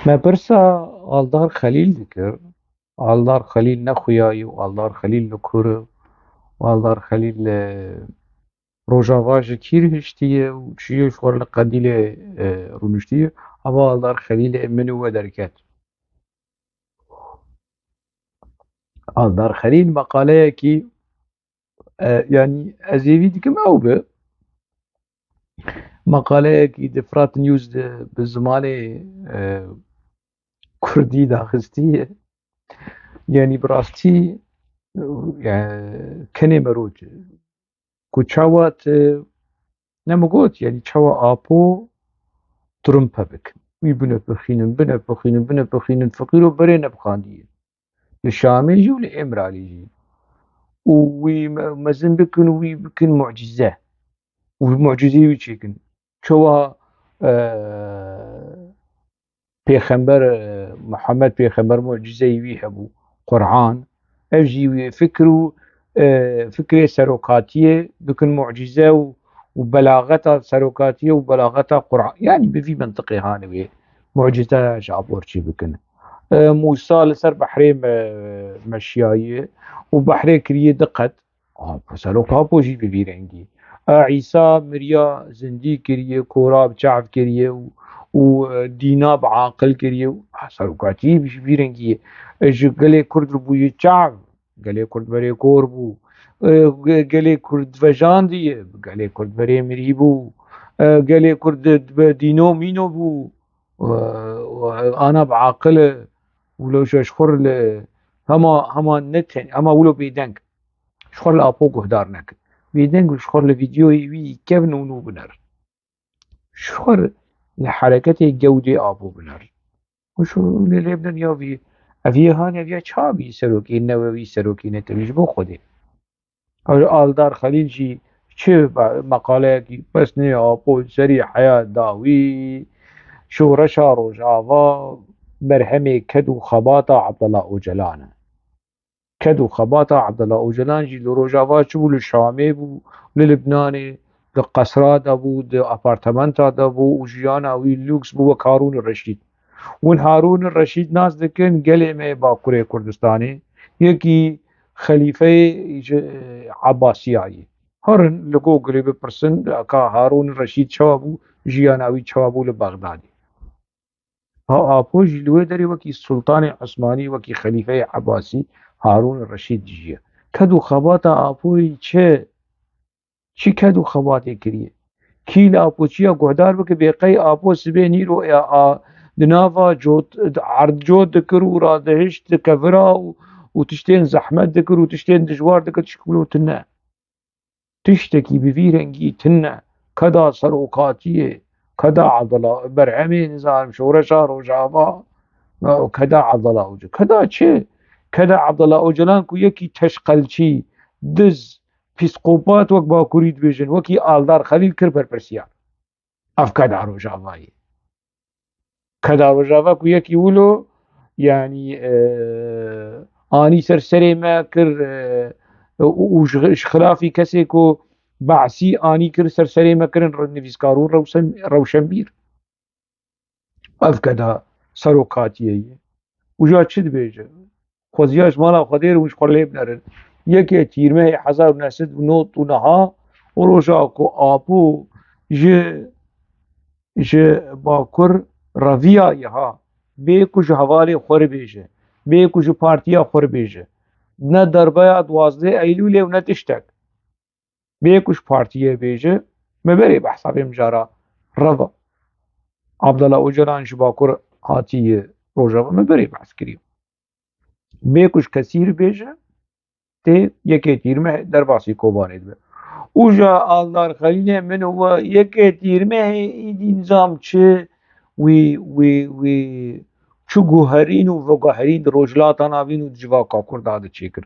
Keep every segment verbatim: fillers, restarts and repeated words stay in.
Me pirsa Aldar Xelîl dikir. Aldar Xelîl ne xuya ye û Aldar Xelîl li kur e û Aldar Xelîl li Rojava ji kî rihiştiye û çi ye ji xwe li Qedîlê, e, rûniştiye. Eva Aldar Xelîlê min û we derket. Aldar Xelîl meqaleyekî, e, yanî ez êvî dikim ew bi. Meqaleyekî di Fırat News de bi zimanê, e, kurdî daxistiye. Yanî bi rastî, e, kenê meroç e. Ku çawa tu, ne min got, yanî çawa Apo trumpe bikin. Wî bine bixînin, bine bixînin, bine bixînin, fiqîro berê nebixandiye. Li Şamê jî û li Îmralî jî. Û wî me-, mezin bikin û wî bikin mucîze. Û mucîzeyê wî çêkin. Çawa, e, Pêxember, e, Muhammed Pêxember mucîzeyê wî hebû, Quran. Ev jî wî fikr û, e, fikrê serokatiyê bikin mucîze û, û belaxeta serokatiyê û belaxeta Quran. Yanî bi vî mintiqê hane wê mucîze ji Apo re çê bikin. E, Mûsa li ser behrê me-, meşiyaye û behrê kiriye di qet. Apo, serok Apo jî bi vî rengî. E, Îsa miriya zindî kiriye, kora bi çav kiriye û, û, e, dîna bi aqil kiriye û, e, serokatî jî bi vî rengî ye. E, ji gelê Kurd re bûye çav, gelê Kurd berê kor bû. E, ge-, gelê Kurd vejandiye, gelê Kurd berê mirî bû. E, gelê Kurd di-, be dîno mîno bû. E, e, ana bi aqil e. Wilo ji xwe li hema, hema ne ten-, hema wilo bêdeng. Ji xwe li Apo guhdar nekin. Bêdeng û ji xwe li vîdeoyê wî kevin û nû biner. Ji xwe li hereketê gewdê Apo biner. Û şu lê lê bidin ya vî, ev yê han ev ya çawa bî serokê newewî, serokê netewî ji bo Xwedê. Ew Aldar Xelîl jî çi be-, meqaleyekî bes nê Apo serî heya dawî, şoreşa Rojava berhemê ked û xebata Abdullah Ocalan e. Ked û xebata Abdullah Ocalan jî li Rojava çi bû, li Şamê bû, li Libnanê, di qesra de bû, di apartementa de bû û jiyana wî lûks bû wek Harûn Reşîd. Win Harûn Reşîd nas dikin, gelê me yê Bakurê Kurdistanê, yekî xelîfeyê ji Ebasiya yî. Herin li Googleê bipirsin, ka Harûn Reşîd çawa bû, jiyana wî çawa bû li Bexdadê. Ha, Apo jî li wê derê wekî Sultanê Osmanî, wekî Xelîfeyê Ebasî Harûn Reşîd dijiye. Ked û xebata Apoyî çi, çi ked û xebatê kiriye? Kî li Apo çiya guhdar bike, bê qey Apo sibê nîro ya a di nava cot, erd cot dikir û radihişt kevira û, û tiştên zehmet dikir û tiştên dijwar dikir, tişt wilo tune. Tiştekî bi vî rengî tune. Keda serokatiyê, keda Abdullah, berhemê nizanim, şoreşa Rojava, keda Abdullah Ocalan. Keda çi? Keda Abdullah Ocalan ku yekî teşqelçî, diz, psîkopat wek Bakurî dibêjin, wekî Aldar Xelîl kir berpirsiyar. Ev keda Rojavayê. Keda Rojava ku yekî wilo, yanî, e, anî ser serê me kir, e, û, û ji, ji xilafî kesê ku Be'sî anî kir ser serê me kirin re-, nivîskar û rewşen-, rewşenbîr. Ev keda serokatiyê ye. Û ja çi dibêje? Xweziya ji mala Xwedê re hûn ji xwe lê binerin. Yekê Tîrmehê hezar û neh sed û nod û neha û roja ku Apo ji, ji Bakur reviyaye ha, bê ku ji hevalê xwe re bêje, bê ku ji partiya xwe re bêje. Ne derbeya duwazdeh Eylûlê û ne tiştek. Bê ku ji partiyê bêje, me berê behsa vê mijara reva. Abdullah Ocalan ji Bakur hatiye Rojava, me berê behs kiriye. Bê ku ji kesî re bêje, tê yekê Tîrmeh derbasî Kobanê dibe. Û ja Aldar Xelîlê min û we yekê Tîrmehê îdî nizam çi wî, wî, wî çi guherîn û veguherîn di Rojhilata Navîn û di civaka Kurda de çêkir.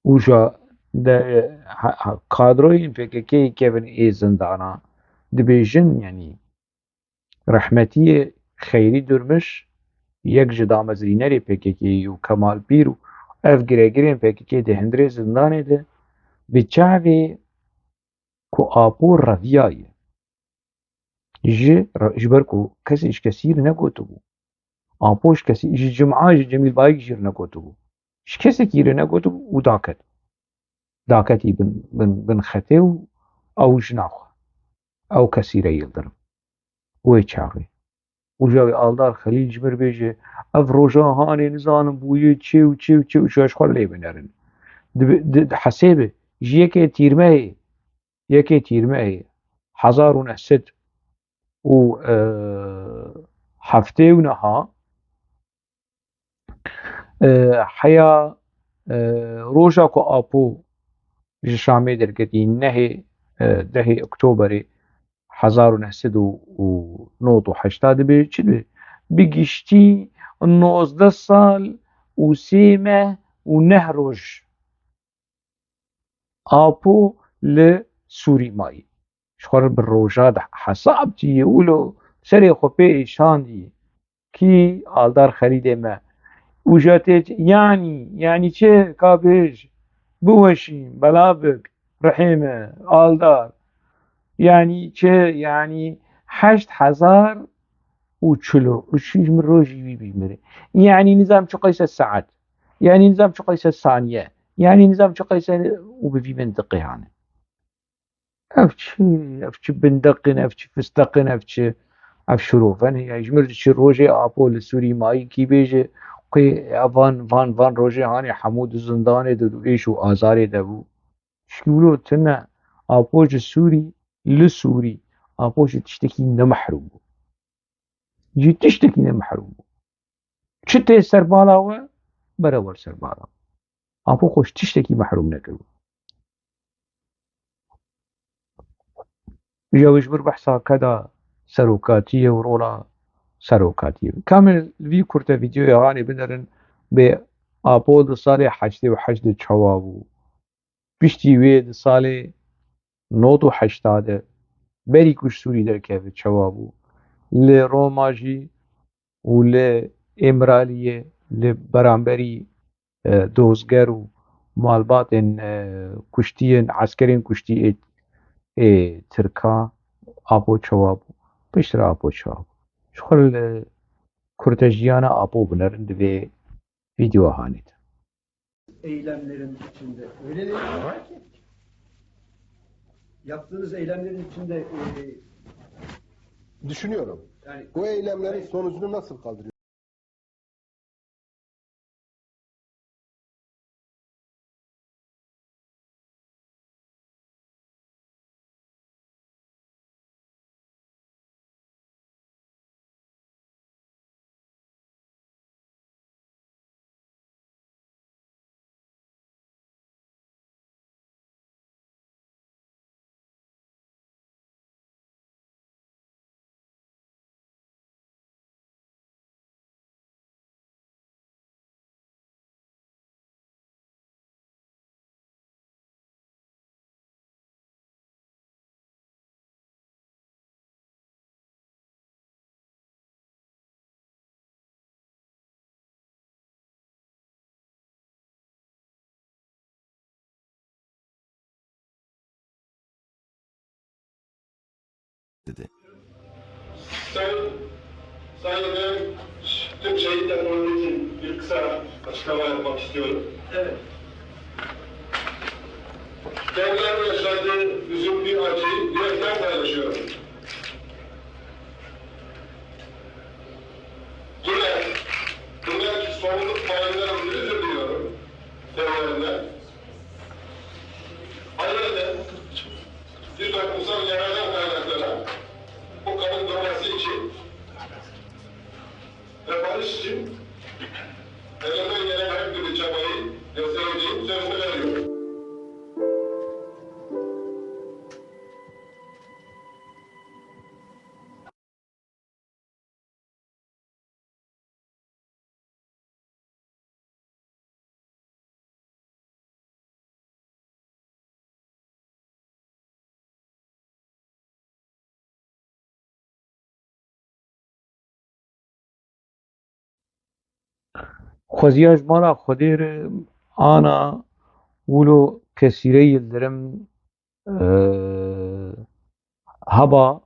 Û ja de, ha, ha, kadroyên P K K kevin ê zindana dibêjin, yanî rehmetiyê Xeyrî Durmiş, yek ji damezrînerê P K K û Kemal Pîr û ev giregirên P K K di hundirê zindanê de bi çavê ku Apo reviyaye. Ji, ji ber ku kesê ji kesî re negotibû. Apo ji kesî, ji Cuma, ji Cemîl Bayik jî re negotibû. Ji kesekî re negotibû û daket. Daketî bin, bin, bin xetê û ew jina xwe. Ew Kesîre Yildirim. Wê çaxê. Û ja wê Aldar Xelîl ji mir bêje, ev roja hanê nizanim bûye çê û çê û çê û çê ji xwe lê binerin. Di, di, di hesêbe ji yekê Tîrmehê, yekê Tîrmehê hezar û neh sed û, e, heftê û niha, e, heya, e, roja ku Apo ji Şamê derketî, nehê, e, dehê Oktoberê hezar û neh sed û nod û heşt dibê çi dibe? Bi giştî nozdeh sal û sê meh û neh roj Apo li Sûrî mayî. Ji xwe re bi roja de hesab çi ye wilo serê xwe pê êşandî. Kî Aldar Xelîlê me. Û ja tê çi, yanî, yanî çi, ka bêj, biweşî, bela bik, rihê me, Aldar. Yanî çi, yanî heşt hezar û çil û üç ji min rojî wî bîmire. Yanî nizam çi qeyse saet. Yanî nizam çi qeyse saniye. Yanî nizam çi qeyse û bi vî min diqihane. Ev çi, ev çi bindeq in, ev çi fisteq in, ev çi, ev şiroven heye. Ji mir diçî rojê Apo li Sûrî mayî kî bêje, qê ev van, van, van rojê hanê hemû di zindanê de, di êş û azarê de bû. Şikî wilo tune, Apo ji Sûrî, li Sûrî, Apo ji tiştekî ne mehrûm bû. Ji tiştekî ne mehrûm bû. Çi tê ser bala we, berewer ser bala we. Apo xwe ji tiştekî mehrûm nekiribû. Îja wê ji vir behsa keda serokatiyê û rola serokatiyê. Ka em li vî kurte vîdeoya hanê binerin, bê Apo di salê heştê û heşt de çawa bû. Piştî wê di salê nod û heşta de berî ku ji Sûrî derkeve çawa bû. Li Roma jî û li Îmraliyê li beramberî, e, dozger û malbatên, e, kuştiyên, eskerên kuştî ê, ê Tirka Apo çawa bû. Piştre Apo çawa bû. Ji xwe li kurtejiyana Apo binerin di vê vîdeoya hanê de. Eylemlerin içinde. Öyle değil mi? Yaptığınız eylemlerin içinde, e, Düşünüyorum. Yani bu eylemlerin sonucunu nasıl kaldırıyor? dedi. Sayın, saygıdeğer tüm şehitler, onun için bir kısa açıklama yapmak istiyorum. Evet. Kendilerinin yaşadığı üzüntü, acıyı yürekten paylaşıyorum. Yine bundan sorumluluk payından ötürü üzülüyorum. Kendilerine. Ayrıca bir toplumsal yaradan kaynaklanan bu kanın durması için ve barış için elimden gelen her türlü çabayı göstereceğim sözünü veriyorum. Xweziya ji mala Xwedê re ana wilo Kesîre Yildirim, e, heba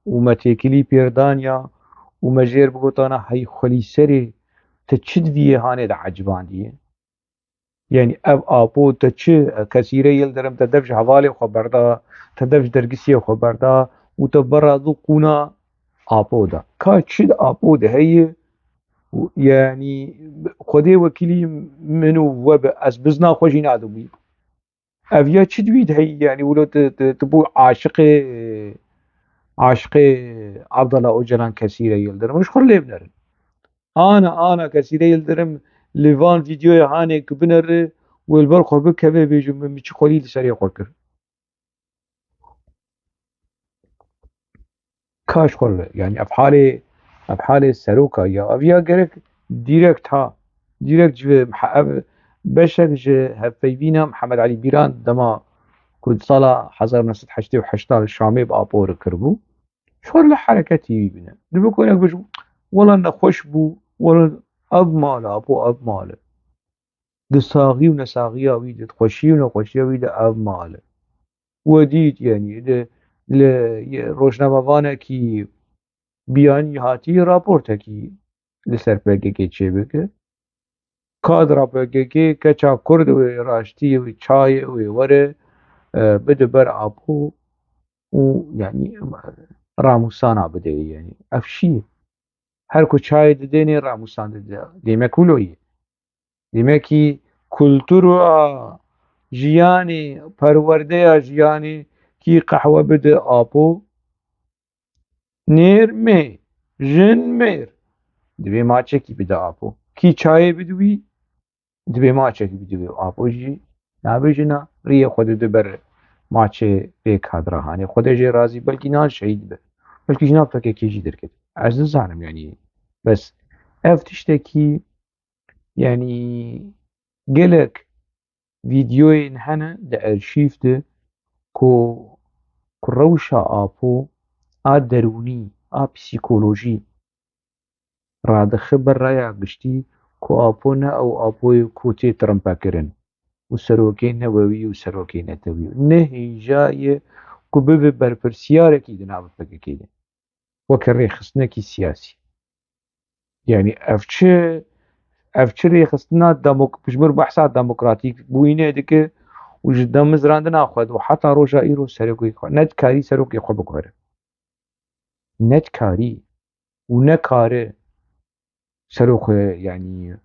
û me têkilî pêrdaniya û me jêr bigotana hey xwelî serê, te çi di vî yê hanê de ecibandiye? Yanî ev Apo te çi, Kesîre Yildirim te dev ji hevalê xwe berda, te dev ji dergisiyê xwe berda û te berra du qûna Apo da. Ka çi di Apo de heye? Û yanî Xwedê wekîlî min û we be, ez bizna xwe jî nadim wî. Ev ya çi di wî de heye? Yanî wilo tu, tu, tu bû aşiqê, aşiqê Abdullah Ocalan Kesîre Yildirim. Ji xwe lê binerin. Ana, ana Kesîre Yildirim li van vîdyoya hanê ku binere, wê li ber xwe bikeve, bêje min, min çi xwelî li serê xwe kir. Kaş xwe li, yanî ev halê, ev halê seroka ya, ev ya gerek direkt ha, direkt ji ev beşek ji hevpeyvîna Mihemed Elî Bîran dema ku di sala hezar neh sed heştê û heşt li Şamê bi Apo re kiribû, ji xwe li hereketî wî bîne. Dibe ku hinek bêjin, wela nexweş bû, wela ev male, Apo ev male. Di saxî û nesaxiya wî de, di xweşî û nexweşiya wî de ev male. We dît, yanî, li, li rojnamevanekî biyanî hatî raportekî li ser P K K çêbike. Kadra P K K, keça Kurd wê raştî wê çayê wê were, e, bide ber Apo û, yanî, ramûsana bide, yanî. Ev şî. Her ku çayê didênê ramûsan dide. Demek wilo ye. Demekî kultura jiyanê, perwerdeya jiyanê kî qehwe bide Apo, nêr mêr, jin mêr. Divê maçekî bide Apo. Kî çayê bide wî, divê maçekî bide wî. Apo jî nabêje na, riyê xwe dide ber maçê vê kadra hanê. Xwedê jê razî, belkî nan şehîd be. Belkî jina P K K jî derket. Ez nizanim, yanî. Bes ev tiştekî, yanî, gelek vîdyoyên hene di arşîv de ku, ku rewşa Apo a derûnî, a psîkolojî radixe ber raya giştî ku Apo ne ew Apoyê ku tê tirimpek kirin û serokê newewî û serokê netewî ne hêja ye ku bibe berpirsiyarekî di nav P K K de. Weke rêxistinekî siyasî. Yanî ev çi, ev çi rêxistina demok-, ji mir behsa demokratîk bûyînê dike û ji damezrandina xwe de û heta roja îro serokê xwe, ne dikarî serokê xwe biguhere. Ne dikarî û nekare serokê, yanî,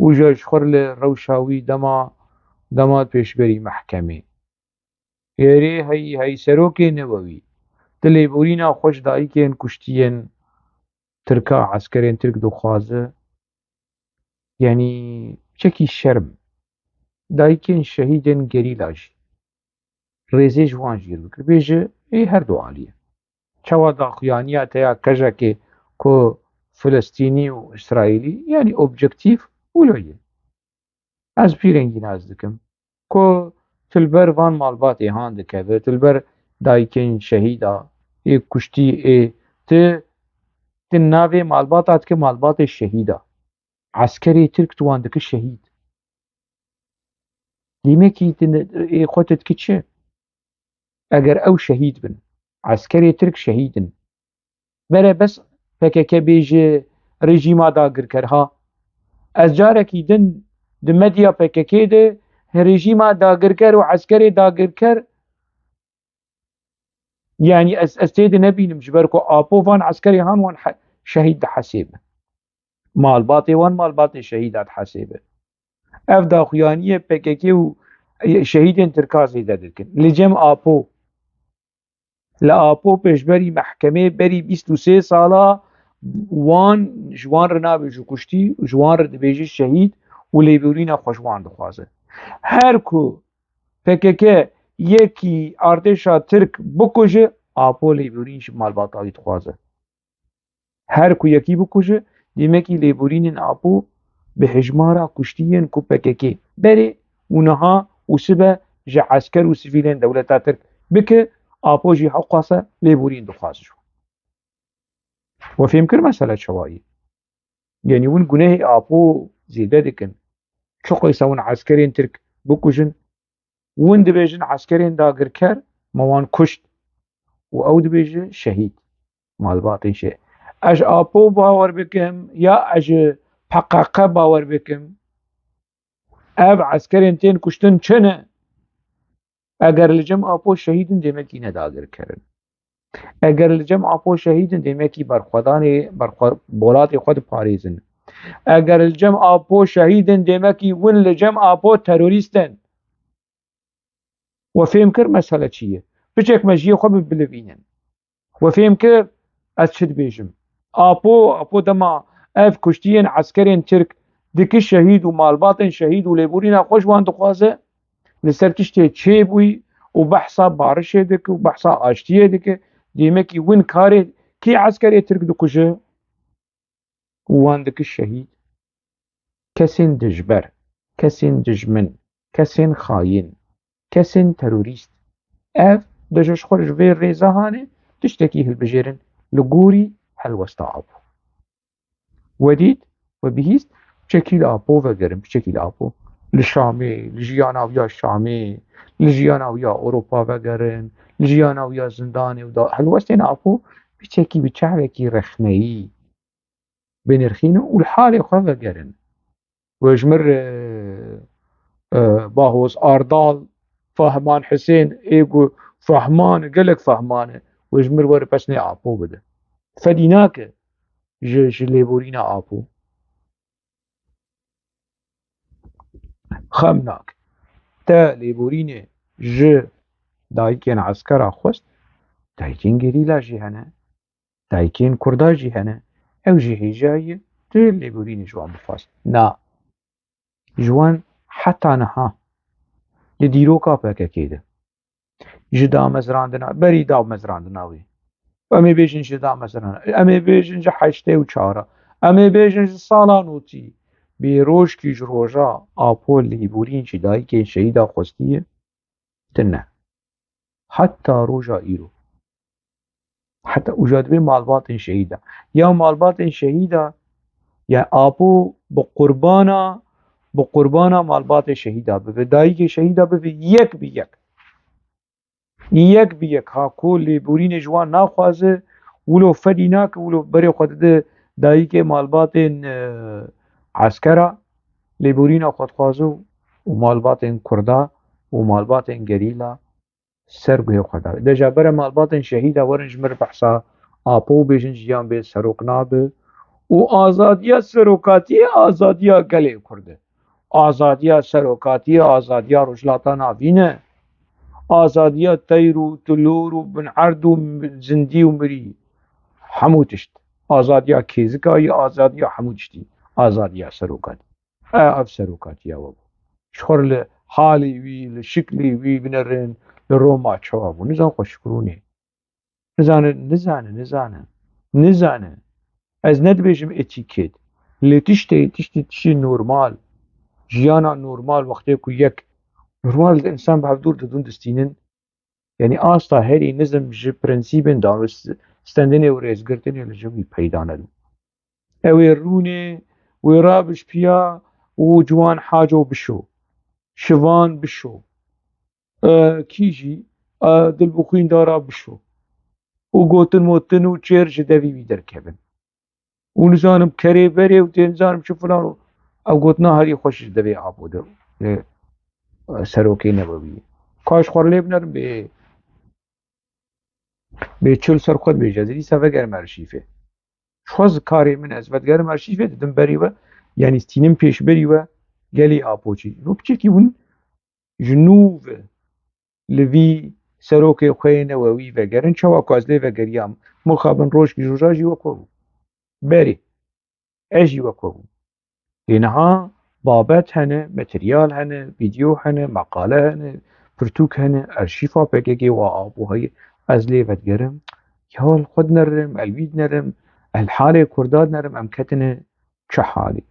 û ji, ji xwe li rewşa wî dema, dema pêşberî mehkemê. Êrê hey, hey serokê newewî. Di lêborîna xwe ji dayikên kuştiyên Tirka, eskerên Tirk dixwaze. Yanî çekî şerm. Dayikên şehîdên gerîla jî. Rêzê ji wan jî bikir. Bêje, ê her du alî ye. Çawa daxuyaniya te ya kejekê ku Filistînî û Îsraîlî, yanî objektîf wilo ye. Ez pîrengî nas dikim ku tu li ber van malbatê han dikeve, tu li ber dayikên şehîda, ê kuştî, ê ti, ti navê malbata dike malbatê şehîda. Eskerê Tirk tu wan dike şehîd. Dîmekî tu ne-, ê xwe tu dike çi? Eger ew şehîd bin, eskerê Tirk şehîd in. Bere bes P K K bêje rejîma dagirker ha. Ez carekî din di medya P K K de rejîma dagirker û eskerê dagirker, yanî ez, ez tê de nebînim, ji ber ku Apo van eskerê han wan he-, şehîd dihesêbe. Malbatê wan malbatê şehîda dihesêbe. Ev daxuyaniyê P K K û şehîdên Tirka zêde dikin. Li cem Apo, li Apo pêşberî mehkemê berî bîst û sê sala wan, ji wan re nabêje kuştî, ji wan re dibêje şehîd û lêborîna xwe ji wan dixwaze. Her ku P K K yekî artêşa Tirk bikuje, Apo lêborîn ji malbata wî dixwaze. Her ku yekî bikuje, dîmekî lêborînên Apo bi hejmara kuştiyên ku P K K berê û niha û sibe ji esker û sivîlên dewleta Tirk bike, Apo jî hewqasa lêborîn dixwaze ji wan. We fêm kir mesele çawa ye? Yanî hûn gunehê Apo zêde dikin. Çi qeysa hûn eskerên Tirk bikujin, hûn dibêjin eskerên dagirker me wan kuşt û ew dibêje şehîd. Malbatên şe-, ez ji Apo bawer bikim ya ez ji P K K bawer bikim? Ev eskerên tên kuştin çi ne? Eger li cem Apo şehîd in, demekî ne dagirker in. Eger li cem Apo şehîd in, demekî berxwedanê, berxwe-, welatê xwe diparêzin. Eger li cem Apo şehîd in, demekî win li cem Apo terorîst in. We fêm kir mesele çi ye? Piçek mejiyê xwe bibilivînin. We fêm kir ez çi dibêjim? Apo, Apo dema ev kuştiyên eskerên Tirk diki şehîd û malbatên şehîd û lêborîna xwe ji wan dixwaze, li ser tiştê çêbûyî û behsa barişê dike û behsa aştiyê dike, demekî win karê kî eskerê Tirk dikuje û wan dike şehîd? Kesên dijber, kesên dijmin, kesên xayîn, kesên terorîst. Ev dije ji xwe ji vê rêza hanê tiştekî hilbijêrin li gorî helwesta Apo. We dît, we bihîst, piçekî li Apo vegerin, piçekî li Apo. Li Şamê, li jiyana wî ya Şamê, li jiyana wî ya Ewropa vegerin, li jiyana wî ya zindanê û da helwestên Apo piçekî bi çavekî rexneyî binirxînin û li halê xwe vegerin. We ji mir, e, e, Bahoz Ardal, Fahman Hisên, ê ku fahman, gelek fahman e. We ji mir were pesnê Apo bide. Fedî nake ji, ji lêborîna Apo. Xem nake. Te lêborînê ji dayikên eskera xwest, dayikên gerîla jî hene. Dayikên Kurda jî hene. Ew jî hêjayî tu lêborînê ji wan bixwaz. Na. Ji wan heta niha li dîroka P K K de. Ji damezrandina, berî damezrandina wê. Em ê bêjin ji damezrandina. Em ê bêjin ji heştê û çar. Em ê bêjin ji sala notî. Bê rojkî ji roja Apo lêborîn ji dayikên şehîda xwestiye. Tine. Heta roja îro. Heta uca dibê malbatên şehîda. Ya malbatên şehîda, ya Apo bi qurbana, bi qurbana malbatê şehîda bibe. Dayikê şehîda bibe yek bi yek. Yek bi yek ha ku lêborînê ji wan naxwaze, wilo fedî nake, wilo berê xwe dide dayikê malbatên, e, eskera, lêborîna xwe dixwaze û malbatên Kurda û malbatên gerîla ser guhê xwe daye. De ji bere malbatên şehîda werin ji mir behsa Apo û bêjin jiyan bê serok nabe û azadiya serokatiyê azadiya gelê Kurd e. Azadiya serokatiyê azadiya Rojhilata Navîn e. Azadiya teyr û tilor û bin erd û zindî û mirî. Hemû tişt. Azadiya kêzika yî, azadiya hemû tiştî. Azadiya serokatî. E, ev serokatiya we bû. Ji xwe li halê wî, li şiklê wî binerin, li Roma çawa bû. Nizan xwe şikrûnê. Nizane, nizane, nizane. Nizane. Ez nedibêjim etîket. Lê tiştê, tiştê, tiştê normal. Jiyana normal wextê ku yek normal insan bi hevdûr didûn distînin. Yanî asta herî nizm ji prensîbên dan û s-, stendinê û rêzgirtinê li cem wî peyda nedû. Ew ê rûnê wê rabij piya û ciwan haco bişo. Şivan bişo. E, kî jî, e, dilbixwîn dara bişo. Û gotin motin û çêr ji devî wî derkevin. Û nizanim kerê berê û tê nizanim çi filan û ew gotina herî xweş ji devê Apo de. E, serokê Newewî. Ka ji xwe lê binerim bê, bê çil ser xwe dibêje. Ez dîsa vegerim arşîfê. Ji xwe zikarê min ez vedigerim arşîfê didim berî we. Yanî stînim pêş berî we gelî Apoçî. Ro piçekî hûn ji nû ve li vî serokê xwe yê Newewî vegerin. Çawa ku ez lê vegeriyam, mixabin rojkî ji roja jî wek we bû. Berê. Ez jî wek we bûm. Lê niha babet hene, materyal hene, vîdeo hene, meqale hene, pirtûk hene, arşîfa P K K wa Apo heye. Ez lê vedigerim. Ya li xwe dinerim, el wî dinerim, el halê Kurda dinerim, em ketine çi halê?